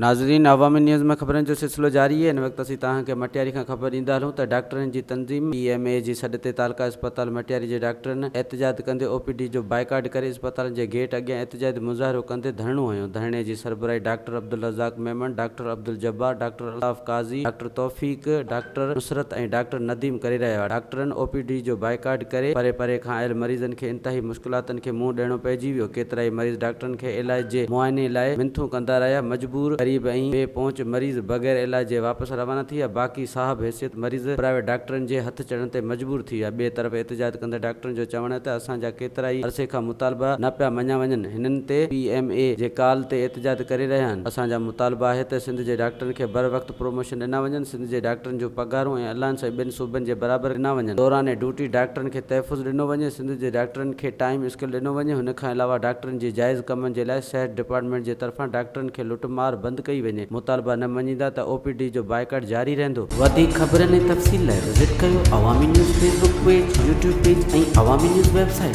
ناظرين عوامي نيوز ۾ خبرن جو سلسلو جاري آهي هن وقت اسين توهان کي مٽياري کان خبر ڏيندا هلون ته ڊاڪٽرن جي تنظيم پي ايم اي جي سڏ تي تعلقه اسپتال مٽياري جي ڊاڪٽرن احتجاج ڪندي او پي ڊي جو بائيڪاٽ ڪري اسپتالن جي گيٽ اڳيان احتجاجي مظاهرو ڪندي ڌرڻو هنيو ڌرڻي جي سربراهي doctor Abdul Razzaq Memon doctor Abdul Jabbar doctor Altaf Qazi doctor Taufiq doctor Nusrat ۽ doctor Nadeem ڪري رهيا هئا ڊاڪٽرن او پي ڊي جو بائيڪاٽ ڪري پري پري کان آيل مريضن کي انتهائي مشڪلاتن کي منهن ڏيڻو پئجي ويو ڪيترائي مريض ڊاڪٽرن کي علاج جي معائني لاء منٿون ڪندا رهيا، مجبور، غريب ۽ بي پهچ مريض بغير علاج جي واپس روانا ٿي ويا، باقي صاحب حيثيت مريض پرائيويٽ ڊاڪٽرن جي هٿ چڙهڻ تي مجبور ٿي ويا. ٻئي طرف احتجاج ڪندڙ ڊاڪٽرن جو چوڻ آهي ته اسان جا ڪيترائي عرصي کان مطالبا نه پيا مڃيا وڃن، هنن تي پي ايم اي جي ڪال تي احتجاج ڪري رهيا آهن، اسان جا مطالبا آهي ته سنڌ جي ڊاڪٽرن کي بروقت پروموشن ڏنا وڃن، سنڌ جي ڊاڪٽرن جون پگهارون ۽ الائنس ۽ ٻين صوبن جي برابر ڏنا وڃن، دوران ڊيوٽي ڊاڪٽرن کي تحفظ ڏنو وڃي، سنڌ جي ڊاڪٽرن کي ٽائيم اسڪيل ڏنو وڃي، هن کان علاوه ڊاڪٽرن جي جائز ڪمن جي لاء صحت ڊپارٽمينٽ جي طرفان ڊاڪٽرن کي لٽ مار بند ڪئي وڃي، مطالبا نه مڃيندا ته او پي ڊي جو بائيڪاٽ جاري رهندو. وڌيڪ خبرن ۽ تفصيل لاء وزٽ ڪيو Awami news Facebook page, YouTube page ۽ Awami news website.